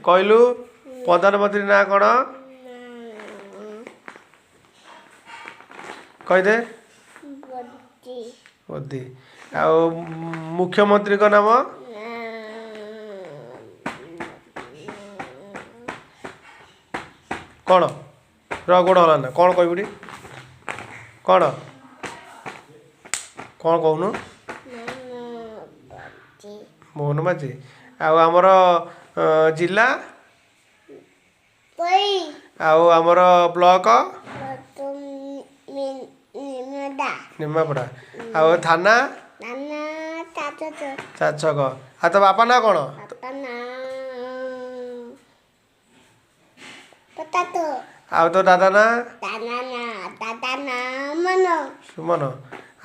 କହିଲୁ, ପ୍ରଧାନମନ୍ତ୍ରୀ ନାଁ କ'ଣ କହିଦେ। ମୋଦି। ଆଉ ମୁଖ୍ୟମନ୍ତ୍ରୀଙ୍କ ନାମ କ'ଣ? ର, ଗୋଡ଼ ହଲା ନା। କ'ଣ କହିବୁଟି? କ'ଣ କ'ଣ କହୁନୁ? ମୋହନ ମାଝୀ। ଆଉ ଆମର ଜିଲ୍ଲା? ଆଉ ଆମର ବ୍ଲକ? ନିମାପଡ଼ା। ଆଉ ଥାନା? ଚାଚକ। ଆଉ ତୋ ବାପା ନାଁ କ'ଣ? ଆଉ ତୋ ଦାଦା ନାଁ? ସୁମନ।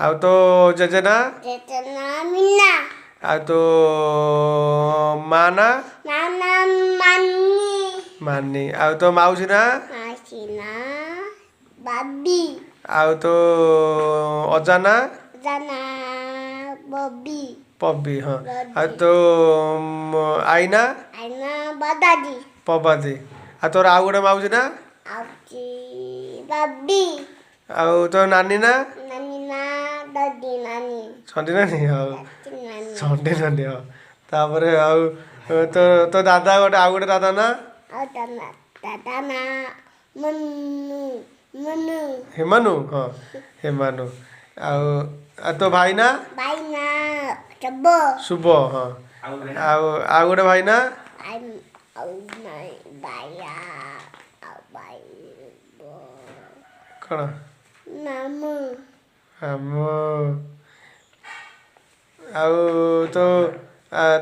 ଆଉ ତୋ ଜେଜେ ନାଁ? ଆଉ ତୋ ମା ନାଁ? ମାନି। ଆଉ ତୋ ମାଉସୀ ନାଁ? ଆଉ ତୋ ଅଜା ନାଁ? ପବି। ହଁ। ଆଉ ତୋ ଆଈ ନାଁ? ପବାଦି। ଆଉ ତୋର ଆଉ ଗୋଟେ ମାଉସୀ ନାଁ? ଆଉ ତୋ ନାନୀ ନାଁ? ଚଣ୍ଡୀ ନାନୀ। ହଉ, ଚଣ୍ଡୀ ନାନୀ। ହଁ, ତାପରେ ଆଉ ତୋ ତୋ ଦାଦା ଗୋଟେ, ଆଉ ଗୋଟେ ଦାଦା ନା? ହେମାନୁ। ହଁ, ହେମାନୁ। ଆଉ ଆଉ ତୋ ଭାଇ ନା? ଶୁଭ। ହଁ, ଆଉ ଆଉ ଗୋଟେ ଭାଇ ନା? କ'ଣ ଆମ? ଆଉ ତୋ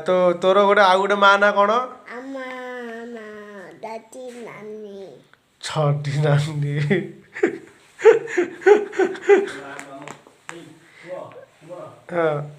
ତୋ ତୋର ଗୋଟେ ଆଉ ଗୋଟେ ମା ନା କ'ଣ? ଛଟି ନାନୀ। ହଁ।